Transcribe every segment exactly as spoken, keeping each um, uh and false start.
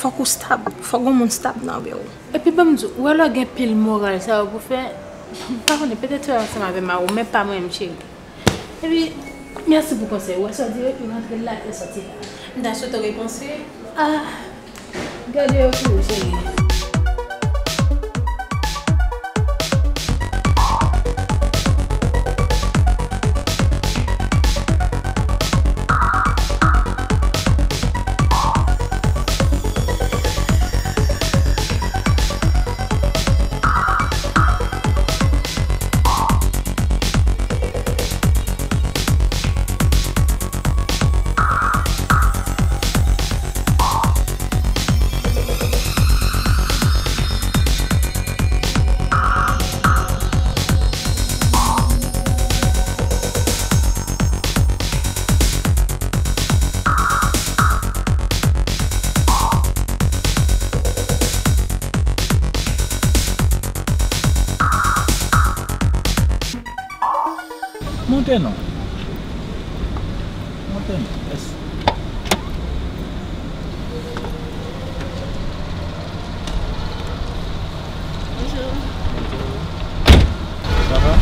Fòk ou stab, fòk gon moun stab nan vi w. Epi ban m di w, ou wè lè w gen pil moral sa yo pou fè, m pa konnen, petèt fè ansanm avè mari w, men pa mwen menm, cheri. Epi, mèsi pou konsèy ou. Wè sa w di yo, rantre la, lè sòti la. M ta swete w repanse. Ah, gade yo pou ou, cheri. Monte non. Monte non. Mèsi. Bonjou. Sa va?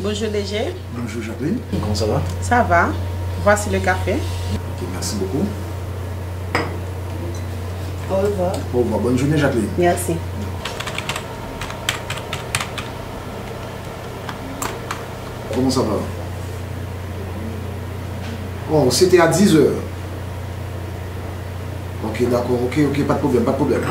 Bonjour D G. Bonjour Jacqueline. Comment ça va? Ça va. Voici le café. Ok, merci beaucoup. Au revoir. Au revoir. Bonne journée, Jacqueline. Merci. Comment ça va? Oh, c'était à dix heures. Ok, d'accord, ok, ok, pas de problème, pas de problème.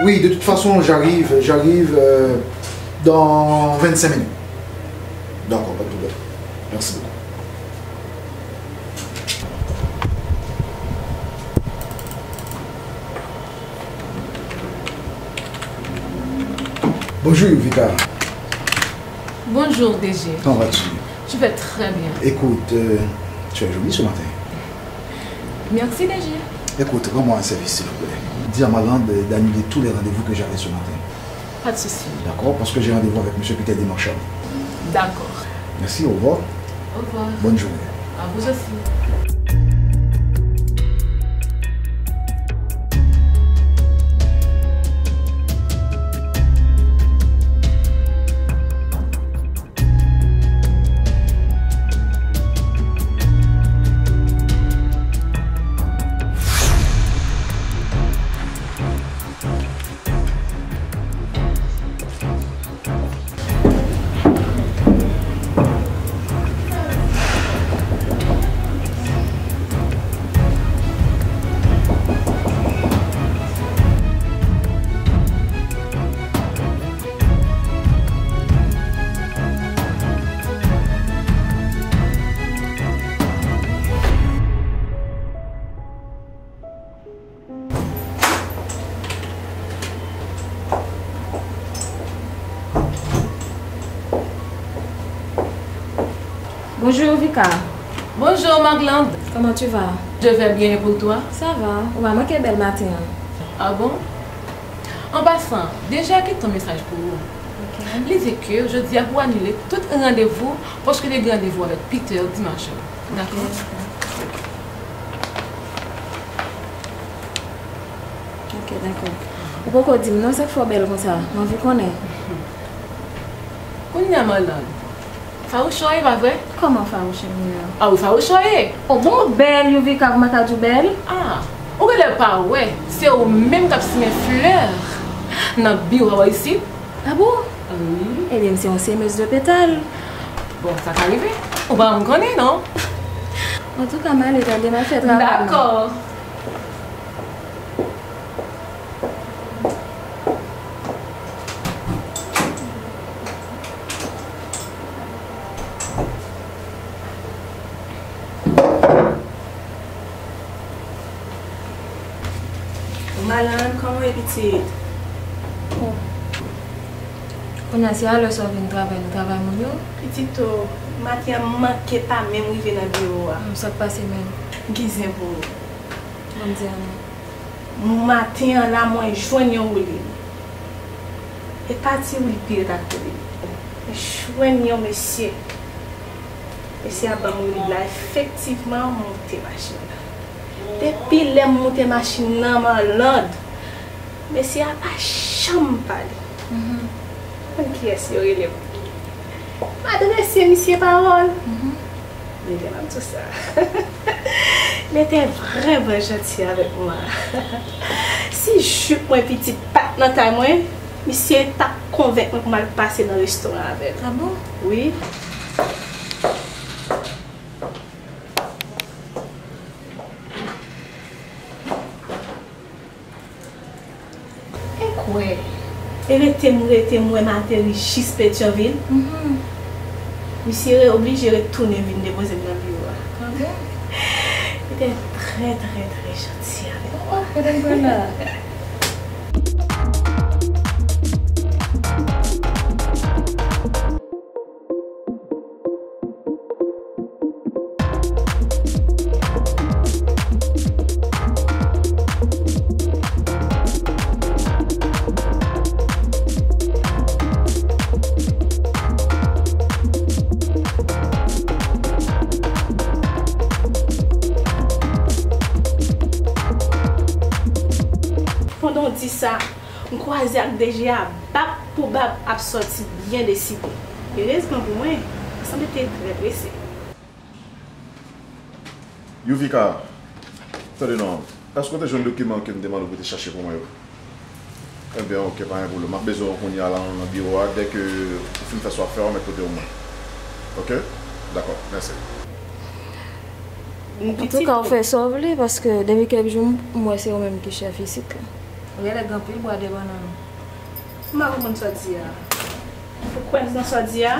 Oui, de toute façon, j'arrive, j'arrive, euh, dans vingt-cinq minutes. D'accord, pas de problème. Merci beaucoup. Bonjour, Yuvika. Bonjour, D G. Comment vas-tu? Je vais très bien. Écoute, euh, tu es jolie ce matin. Merci, D G. Écoute, rends-moi un service, s'il vous plaît. Dis à Marlande d'annuler tous les rendez-vous que j'avais ce matin. Pas de souci. D'accord, parce que j'ai rendez-vous avec monsieur Peter dimanche. D'accord. Merci, au revoir. Au revoir. Bonne journée. À vous aussi. Bonjour, Vika. Bonjour, Marlande. Comment tu vas? Je vais bien, et pour toi? Ça va. Ou pa manke bèl maten an. Ah bon? An pasan, D G a kite yon mesaj pou ou. Ok. Li di ke jodi a pou anile tout randevou, paske li gen randevou avèk Peter dimanch. Dakò? Ok, dakò. Ou poko di m non, sa k fè w bèl konsa? M anvi konnen. Kounye a, Marlande, fawouch ou ye, pa vre? Kòman fawouch m ye? Ah wi, fawouch ou ye. O bon, bèl, Yuvika, kòman ka di w bèl? Ah, ou genlè pa wè, se ou menm k ap simen flè nan biwo a isit. Ah bon? Wi. Ebyen, m se yon semez de petal. Bon, sa ka rive. Ou pa janm konnen, non? Antouka, m ale tande, m al fè travay mwen. Dakò. Malan, kòman w ye, pitit? Oh. Kounye a, se alè sa w vin travay nan travay moun yo? Pitit o, maten an m manke pa menm rive nan biwo a. Hmm, sa k pase menm? M gen zen pou ou. Ban m di a non. Maten an la, mwen jwenn yon woulib. E pa ti woulib pi reta k woulib. Mwen jwenn yon mesye. Mesye a ban m woulib la, efektivman, m moute machin nan. Depi lè m moute machin nan, Marlande, mesye a pa janm pale. Mhm. Konn kiyès yo rele m. M adrese misye pawòl. Mhm. Men lè m ap di w sa, li te vrèman janti avèk mwen. Si jip mwen pitit pa t nan tay mwen, misye t ap konvenk mwen pou m al pase nan restoran avè l. Ah bon? Wi. E kwè. E rete m, rete m, wè m ateri jis Petyonvil. Mhm. Misye re-, oblije retounen vin depoze m nan biwo a. Ah bon? Li te trè, trè, trè janti avèk mwen. Oh, oh, gade m pran la. Pandan w di sa, m kwaze ak D G a bab pou bab ap sòti byen deside. Erezman pou mwen, sa sanble te trè prese. Youvika, tande non, èske w te jwenn dokiman ke m te mande w pou te chache pou mwen yo? Ebyen, oke, pa gen pwoblèm. M ap bezwen w kounye a la nan biwo a. Dèke ou fin fè sa w ap fè, w a mèt pote yo mwen. Oke? Dakò, mèsi. Antouka, ou fè sa w vle, paske depi kèk jou, m wè se ou menm ki chèf isit la. Ou genlè gen anpil bwa de bannann. M pa konprann sa w di a. Ou kwè nan sa w di a?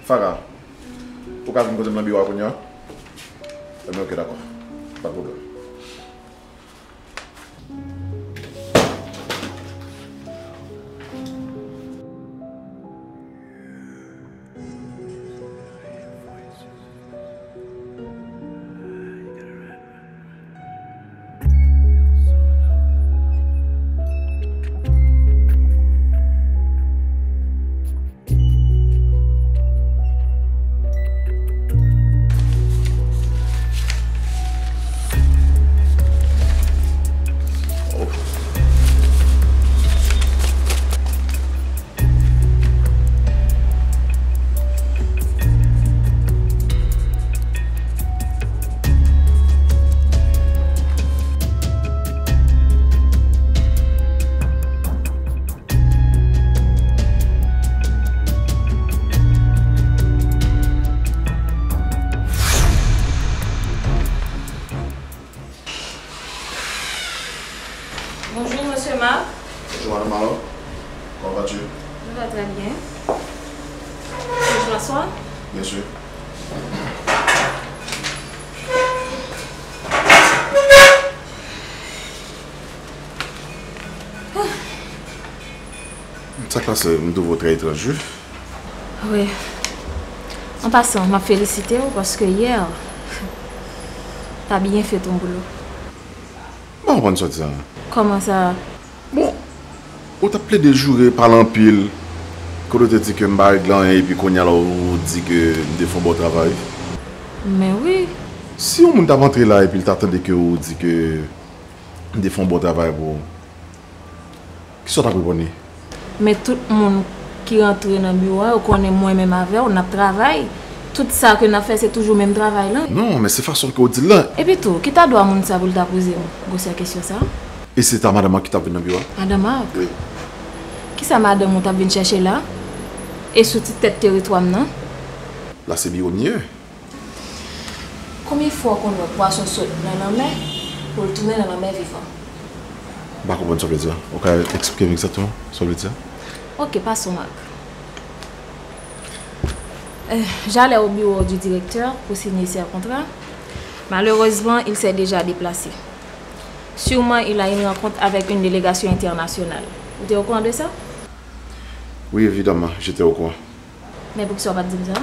Farah, ou ka vin kote m nan biwo a kounye a? Ebyen, oke, dakò. Pa t pwoblèm. Bonjour, monsieur Marc. Bonjour, madame Marlande. Comment vas-tu? Je vais très bien. Puis-je m'asseoir? Bien sûr. Sa k pase, m twouve w trè etranj, wi. Wi. An pasan, m ap felisite w paske yè, w ta byen fè ton boulo. M pa konprann sa w di a. Kòman sa? Bon, ou t ap plede joure, pale anpil, kote w te di ke m pa regle anyen, epi kounye a la ou di ke m te fè yon bon travay. Men wi. Si yon moun t ap antre la epi l ta tande ke ou di ke m te fè yon bon travay pou ou, kisa w t ap reponn li? Men tout moun ki rantre nan biwo a, yo konnen mwen menm avè w, n ap travay. Tout sa ke n ap fè, se toujou menm travay lan. Non, men se fason ke w di l lan. Epi tou, ki ta dwa moun sa pou l ta poze m gwosè kesyon sa? E se ta madanm lan ki t ap vin nan biwo a? Madanm Marc? Wi. Kisa madanm ou t ap vin chèche la? E sou ti tèt teritwa m nan? La se biwo m ye. Konbyen fwa w konn wè pwason sot nan lanmè pou l tounen nan lanmè vivan? M pa konprann sa w vle di a. Ou ka eksplike m egzakteman sa w vle di a? Ok, passons, Marc. Euh, j'allais au bureau du directeur pour signer ce contrat. Malheureusement, il s'est déjà déplacé. Sûrement, il a une rencontre avec une délégation internationale. Ou te au courant de ça? Oui, évidemment, j'étais au courant. Men poukisa w pa t di m sa?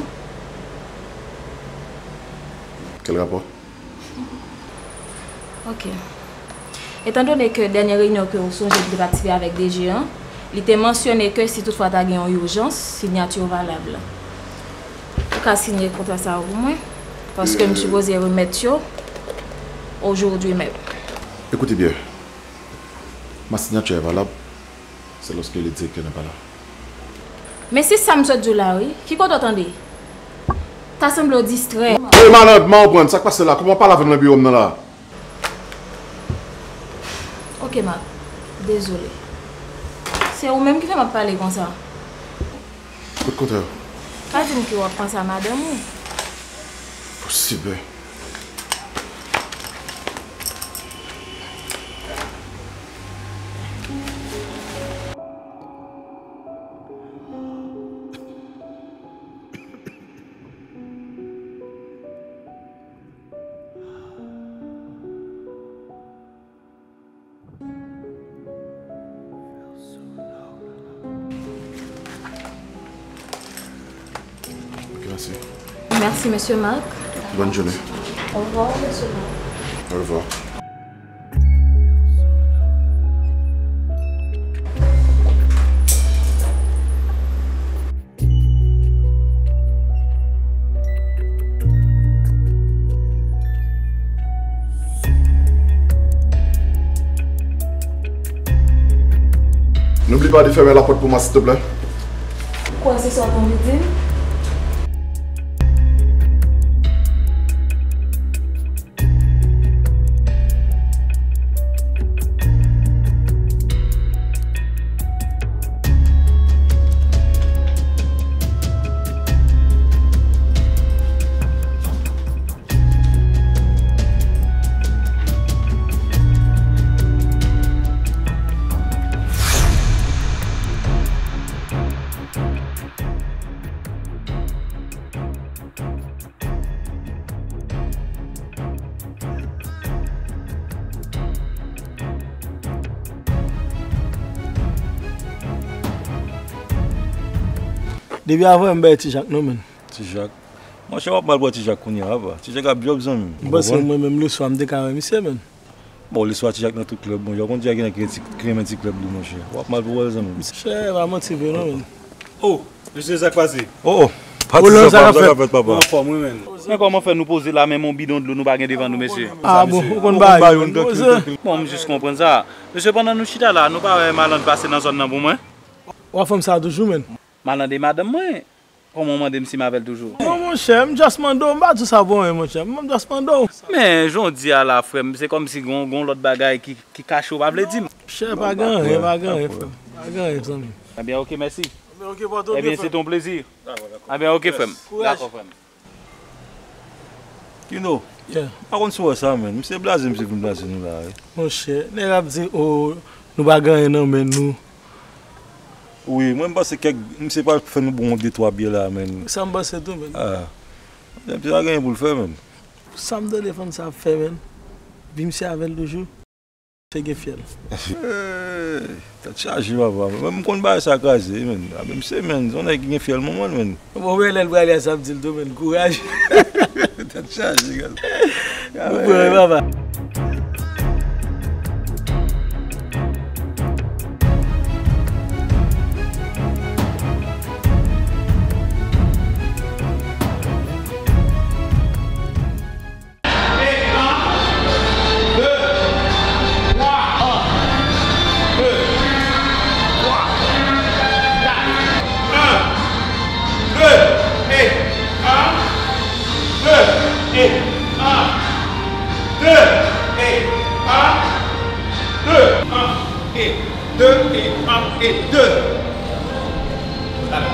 Quel rapport? Ok. Etandone ke dènye reyinyon ke w sonje m te patisipe avèk D G an, li te mansyone ke si toutfwa ta gen yon ijans, siyati w valab. Ou ka siyen kontra sa yo pou mwen, paske m sipoze remèt yo aujourd'hui même. Écoutez bien, ma signature est valable, c'est lorsque le directeur n'est pas là. Men se sa m sot di w la wi. Ki kote w tande? Ta sanble w distrè. Hey, malad, m konprann. Sa k pase la? Kòman w pale avè m nan biwo m nan la? Ok, Marc. Dezole. Se ou menm ki fè m ap pale konsa. Kot kontrè? Pa di m ke w ap panse a madanm ou. Posib. Ok, merci. Merci, monsieur Marc. Bonne journée. Au revoir, monsieur Marc. Au revoir. N'oublie pas de fermer la porte pour moi, s'il te plaît. Ou kwè se sa w t anvi di m? Depi avanyè m bay Ti Jak non, menn. Ti Jak? Monchè, w ap mal pran Ti Jak kounye a, apa. Ti Jak ap djòb, zanmi m. M panse mwen menm leswa m te ka wè misye, menn. Bon, leswa Ti Jak nan tout klèb, monchè. Ou konn Ti Jak gen nèg ki renmen ti klèb li, monchè. W ap mal pou wè l, zanmi m. Monchè, pa manti vre non, menn. Oh, mesye, sa k pase? Oh, oh. Pati sa, sa k ap fèt, papa. Anfòm, wi, menn. Men kòman fè nou poze la, menm yon bidon dlo nou pa gen devan nou, mesye? Ah bon, ou konn ba yo, menn. Bon, m jis konprann sa. Mesye, pandan nou chita la, nou pa wè Maland pase nan zòn nan pou mwen? W ap fè m sa toujou, menn. Maland e madanm mwen. Kòman w mande m si m avè l toujou? Non, monchè, m just mande w, m pa di w sa pou anyen, monchè. M just mande w. Men, jan w di a la, frè m, se kòmsi gon, gon lòt bagay ki, ki kache w pa vle di m. Monchè, pa gen anyen, pa gen anyen, frè m. Pa gen anyen, zanmi. Ebyen, ok, mèsi. Ebyen, ok, pòte w byen, frè m. Ebyen, se te yon plezi. Dakò, dakò. Ebyen, ok, frè m. Kouraj. Dakò, frè m. Kino, yeah, m pa konn si w wè sa, menn. Misye blaze, misye vin blaze nou la, wi. Monchè, nèg ap di, oh, nou pa gen anyen nan men nou. Wi, mwen m panse kèk, misye pral fè nou bon de twa byè la, menn. Sa m panse tou, menn. Ah. Misye pa gen anyen pou l fè, menn. Sa m tande fanm sa ap fè, menn. Vi misye avè l toujou. Misye gen fyèl. Hey, tèt chaje, papa. Mwen, m konn bagay sa kraze, menn. Ah, men misye, menn, se yon nèg ki gen fyèl manman l, menn. Bon, men lè l prale a, sa ap di l tou, menn. Kouraj. Tèt chaje, gad. Ou prè, papa. E un, deux, trois, un, deux, trois, quatre, un, deux, et un, deux, et un, deux, et un, deux, un, et deux, et un, et deux. Voilà.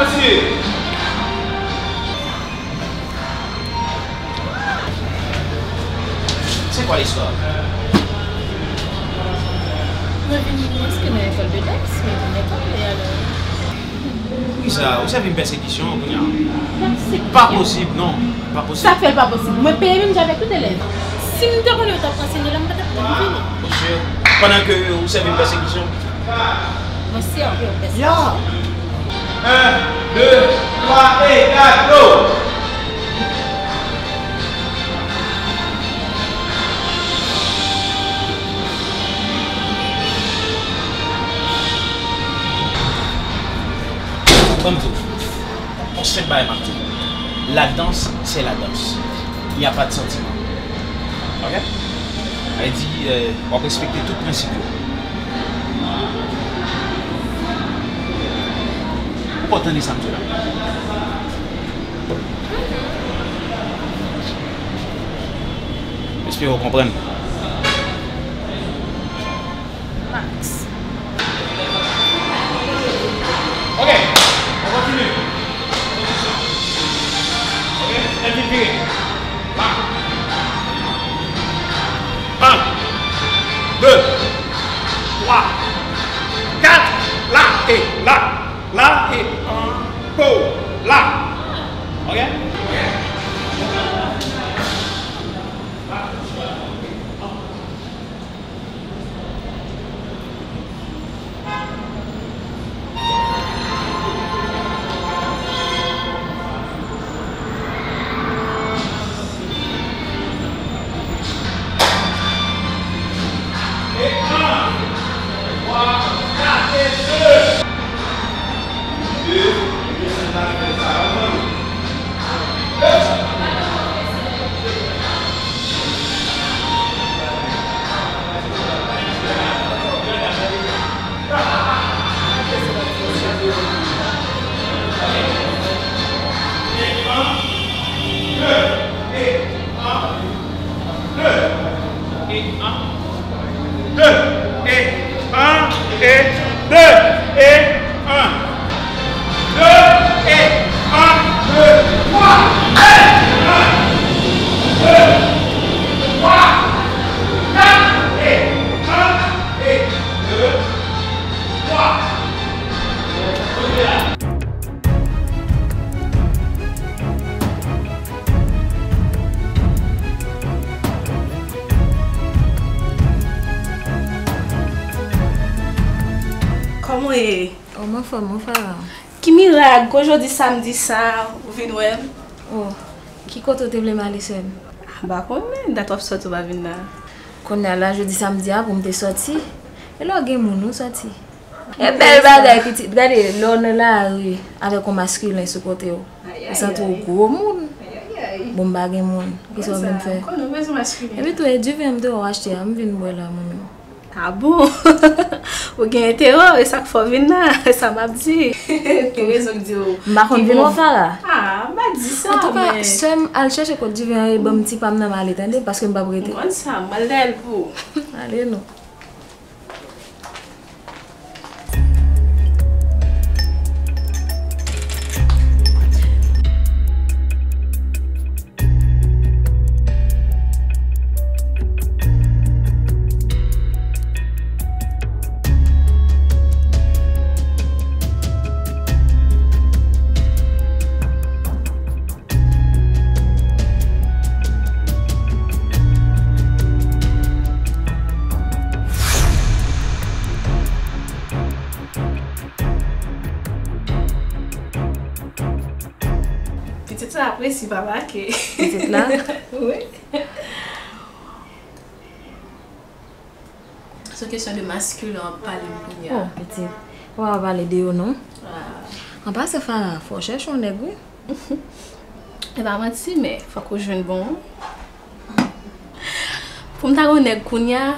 Mesye! C'est quoi l'histoire? Mwen vin, èske nan lekòl de dans, mwen vin lekòl, e alò? Poukisa ou sèvi m pèsekisyon kounye a? Pa posib, non. Pa posib. Sa k fè l pa posib? Mwen peye menm jan avèk tout elèv. Si m te konnen yo t ap ansenye la, m pa t ap vini. Mesye, pandan ke ou sèvi m pèsekisyon. Mwen sèvi w pèsekisyon. Ya! Un, deux, trois et quatre, go! Ban m di w, yon senp bagay m ap di w. La danse, c'est la danse. Il n'y a pas de sentiment. Ok? Sa vle di, euh, w ap respekte tout prensip yo. Ou konn tande sa m di w la? M espere w konprann. Max. Ok, on continue. Pozisyon. Ok, Elvin vire. La. Un, deux, trois, quatre. La et là. La et encore. La. Ok? Deux et un et deux et un. Deux et un, deux, trois et un, deux, trois, quatre et un et deux, trois. Kòman w ye? Oh, m anfòm, mwen Farah. Ki mirak, kou jodi samdi sa, ou vin wè m? Oh, ki kote w te vle m ale, sè m? M pa konnen, dat w ap sòti ou pa vin la. Kounye a la, jodi samdi a, pou m te sòti. E lè w gen moun, ou sòti. E bèl bagay, pitit. Gade, lè w nan lari avèk yon maskilen sou kote w, ou santi w gwo moun. Bon, m pa gen moun. Kisa w vin fè? Epi tou, e diven m te wè w achte a, m vin bwè la, mwen menm. Ah bon? Ou gen enterè, e sa k fè w vin la, e sa m ap di. Gen rezon k di w. M pa konn vin wè w, Farah. Ah, m pa di sa, men. Antouka, sè m, al chèche kot diven an e ban m ti pa m nan m ale, tande, paske m p ap rete. M konn sa, m al dèyè l pou ou. Ale non. Pitit la ap resi pa make. Pitit la? Wi. Se kesyon de maskilen w ap pale m kounye a. Oh, pitit. Ou pa pale de yo, non? Ah. An pasan, Farah, fò w chèche yon nèg, wi. E pa manti, men fòk ou jwenn bon. Pou m ta gen yon nèg kounye a,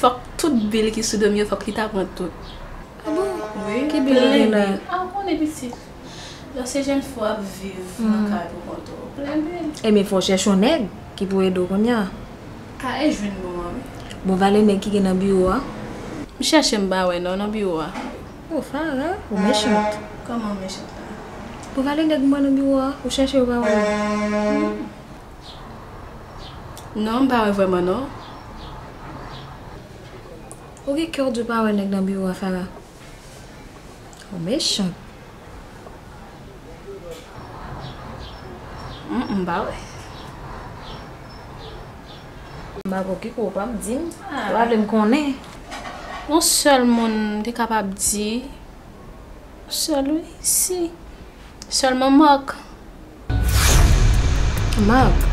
fòk tout bil ki sou do m yo, fòk li ta pran tout. Ah bon? Wi, ki bil ou gen la? Ah, ou konnen, pitit. Lè se jèn fi w ap viv nan kay pou kont ou, plen bil. Ebyen, fò w chèche yon nèg ki pou ede w kounye a. A, e jwenn bon an, wi. Bon, valè nèg ki gen nan biwo a? M chèche, m pa wè non, nan biwo a. Oh, Farah, ou mechant. Kòman m mechant la? Pou pale nèg mwen nan biwo a, ou chèche ou pa wè l? Non, m pa wè vrèman non. Ou gen kè w di w pa wè nèg nan biwo a, Farah? Ou mechan. Mm, m pa wè. M pa konn ki kou w p ap di m. Ah. Ou pa vle m konnen. Yon sèl moun m te kapab di. Sèl wi, si. Sèlman Marc. Marc?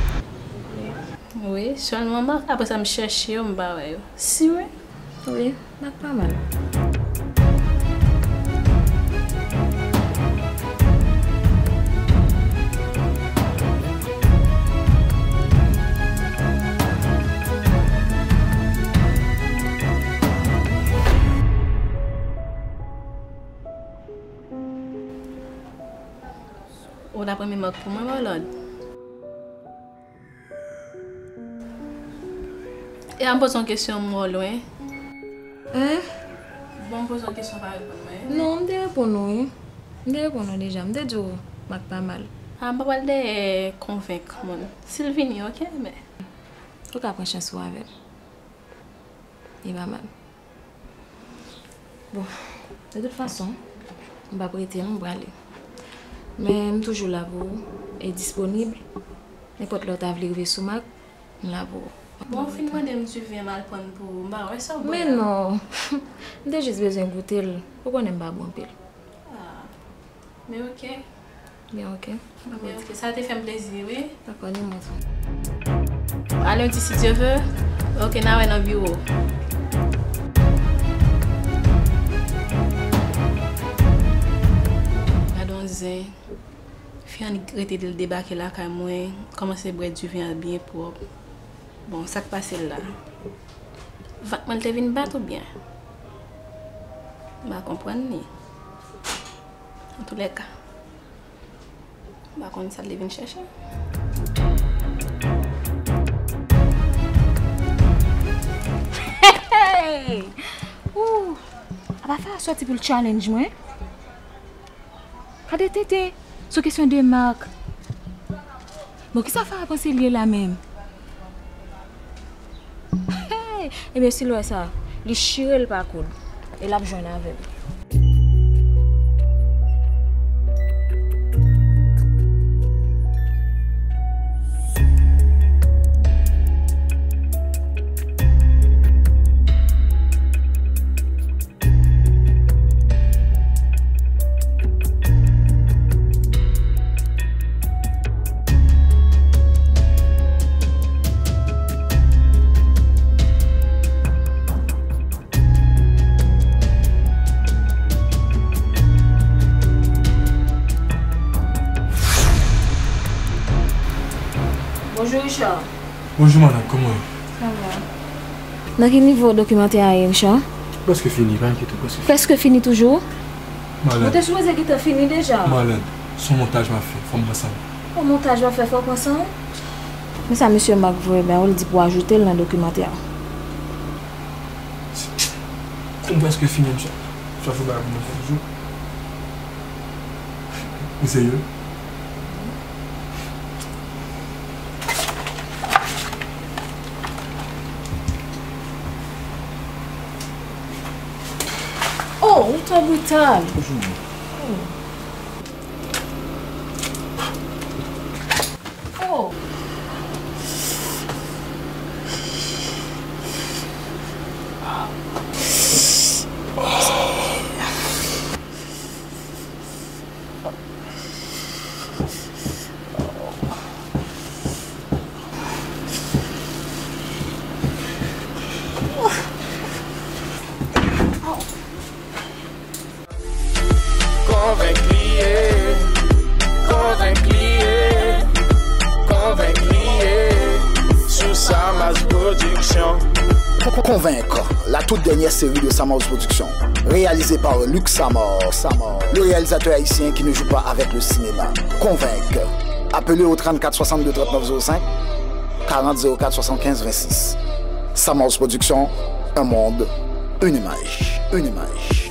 Wi, sèlman Marc. Apre sa, m chèche yo, m pa wè yo. Si wi? Wi, Marc pa mal. Ou t ap renmen Marc pou mwen, Marlande? E a m poze yon kesyon, m wè w lwen. Hein? Bon, m poze yon kesyon, w pa reponn mwen. Non, m te reponn ou, wi. M te reponn ou deja. M te di w, Marc pa mal. A, m pa pral dèyè konvenk moun. Si l vini, oke, men. Ou ka pran chans ou avè l. Li pa mal. Bon, de tout fason, m p ap rete non, m prale. Men m toujou la pou ou e disponib. Nenpòt lè w ta vle rive sou Marc, m la pou ou. Bon, w fin mande m diven m al pran pou ou, m pa wè sa w bwè a. Men non, m te jis bezwen goute l. Ou konnen m pa bwè anpil. Ah. Men oke. Men oke. Men oke, sa te fè m plezi, wi. Dakò, ni mwen tou. A lendi, si Dye ve. Oke, n a wè nan biwo. Gade yon zen. Fi an rete l debake lakay mwen, kòmanse bwè diven an byen pwòp. Bon, sa k pase l la? Vant mwen l te vin bat oubyen? M pa konprann li. Antoulèka, m pa konn sa l te vin chèche. Hey! Ooh! Apa Farah sòti pou l challenge mwen? Gade tenten, sou kesyon de Marc. Bon, kisa Farah panse l ye la menm? Hey! Ebyen, si l wè sa, li chire l pa koud, e l ap jwenn avè m. Bonjou, Richard. Bonjou, Marlande, kòman w ye? Sa va. Nan ki nivo dokimantè a ye, Richard? Prèske fini, pa enkyete w, prèske fini. Prèske fini toujou? Marlande. Ou te sipoze gentan fini deja. Marlande, se yon montaj m ap fè, fò m pran san m. Yon montaj w ap fè, fò w pran san w? Men sa mesye Marc voye ba ou, li di pou ajoute l nan dokimantè a. Kou m prèske fini, m chèche yon bagay pou mwen fè toujou. Ou serye? Oh, ou twò brital. Oh. Konvenk li ye, konvenk li ye, konvenk li ye, sou Samas Production. Konvenk, la toute dernière série de Samas Production, réalisée par Luc Samar, Samar, le réalisateur haïtien qui ne joue pas avec le cinéma. Konvenk, appelez au trente-quatre soixante-deux trente-neuf zéro cinq, quarante zéro quatre soixante-quinze vingt-six. Samas Production, un monde, une image, une image.